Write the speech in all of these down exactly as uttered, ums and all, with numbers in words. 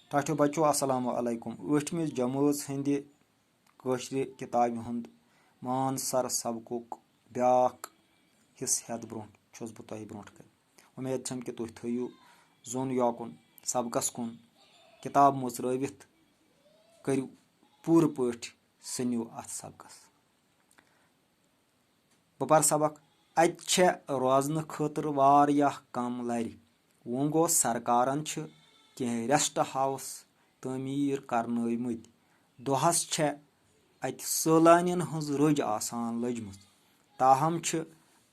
ٹاٹھیو بچو، السلام علیکم۔ ٲٹھمِس جمٲژ ہٕنٛدِ کٲشرِ کِتابہِ ہُنٛد مان سر سبقُک بیٛاکھ حصہٕ ہٮ۪تھ برٛونٛٹھ چھُس بہٕ تۄہہِ برٛونٛٹھ کَنہِ۔ اُمید چھم کہِ تُہۍ تھٲیِو زوٚن یوکُن سبقس کُن کِتاب مُژرٲوِتھ، کٔرِو پوٗرٕ پٲٹھۍ سٔنِو اَتھ سبقس۔ بہٕ پَرٕ سبق۔ اَتہِ چھےٚ روزنہٕ خٲطرٕ واریاہ کم لَرِ۔ وۄنۍ گوٚو، سرکارن چھِ کینٛہہ ریسٹ ہاوس تعمیٖر کرنٲومٕتۍ۔ دۄہس چھےٚ اَتہِ سٲلانین ہٕنٛز رٔج آسان لٔجمٕژ۔ تاہم چھِ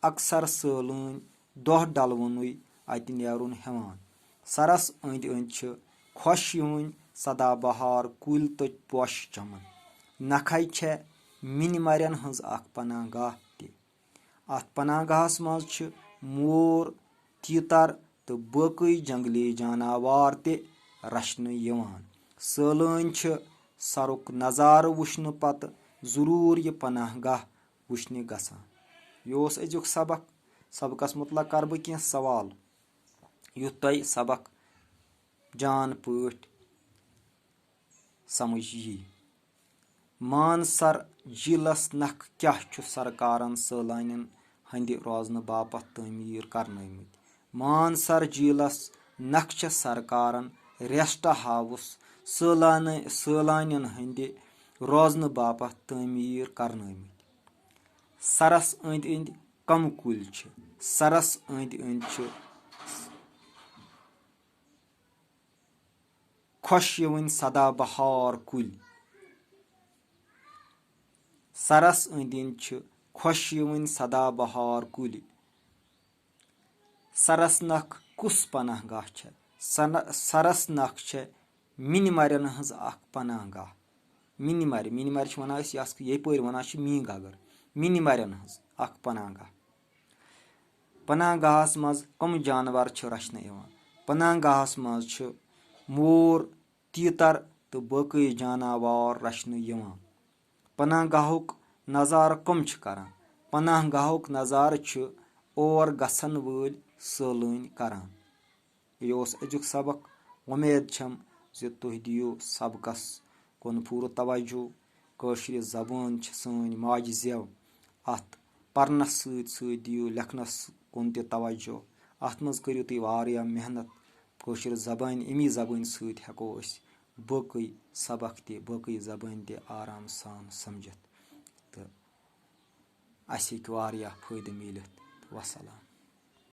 اکثر سٲلٲنۍ دۄہ ڈلوُنُے اَتہِ نیرُن ہٮ۪وان۔ سرس أنٛدۍ أنٛدۍ چھِ خۄش یِوٕنۍ سدا بہار کُلۍ تہٕ پوشہٕ چمن۔ نکھے چھےٚ مِنہِ مرٮ۪ن ہٕنٛز اکھ پناہ گاہ تہِ۔ اَتھ پناہ گاہس منٛز چھِ مور، تیتر تہٕ باقٕے جنگلی جاناوار تہِ رچھنہٕ یِوان۔ سٲلٲنۍ چھِ سرُک نظارٕ وٕچھنہٕ پتہٕ ضروٗر یہِ پناہ گاہ وٕچھنہِ گژھان۔ یہِ اوس أزیُک سبق۔ سبقس مُتعلق کرٕ بہٕ کینٛہہ سوال، یُتھ تۄہہِ سبق جان پٲٹھۍ سمجھ یی۔ مانسر جھیلس نکھ کیٛاہ چھُ سرکارن سٲلانٮ۪ن ہٕنٛدِ روزنہٕ باپتھ تعمیٖر کرنٲومٕتۍ؟ مانسر جھیلس نکھ چھےٚ سرکارن ریسٹ ہاوُس سٲلانہٕ، سٲلانٮ۪ن ہٕنٛدِ روزنہٕ باپتھ تعمیٖر کرنٲومٕتۍ۔ سرس أنٛدۍ أنٛدۍ کم کُلۍ چھِ؟ سرس أنٛدۍ أنٛدۍ چھِ خۄش یِوٕنۍ سدا بہار کُلۍ۔ سرس أنٛدۍ أنٛدۍ چھِ خۄش یِوٕنۍ سدا بہار کُلۍ۔ سرس نکھ کُس پناہ گاہ چھےٚ؟ سن-، سرس نکھ چھےٚ مِنہِ مرٮ۪ن ہٕنٛز اکھ پناہ گاہ۔ مِنہِ مرِ، مِنہِ مرِ چھِ ونان أسۍ یس، یپٲرۍ ونان چھِ مینگ گگر۔ مِنہِ مرٮ۪ن ہٕنٛز اکھ پناہ گاہ۔ پناہ گاہس منٛز کم جانور چھِ رچھنہٕ یِوان؟ پناہ گاہس منٛز چھِ مور، تیتر تہٕ باقٕے جاناوار رچھنہٕ یِوان۔ پناہ گاہُک نظارٕ کم چھِ کران؟ پناہ گاہُک نظارٕ چھِ اور گژھن وٲلۍ سٲلٲنۍ کران۔ یہِ اوس أزیُک سبق۔ وۄمید چھم زِ تُہۍ دِیِو سبقس کُن پوٗرٕ توجہ۔ کٲشرِ زبٲنۍ چھِ سٲنۍ ماجہِ زٮ۪و۔ اتھ پرنس سۭتۍ سۭتۍ دِیِو لیکھنس کُن تہِ توجہ۔ اتھ منٛز کٔرِو تُہۍ واریاہ محنت۔ کٲشِر زبٲنۍ، اَمی زبٲنۍ سۭتۍ ہٮ۪کو أسۍ باقٕے سبق تہِ، باقٕے زبٲنۍ تہِ آرام سان سمجھِتھ۔ تہٕ اَسہِ ہیٚکہِ واریاہ فٲیدٕ میٖلِتھ۔ وسلام۔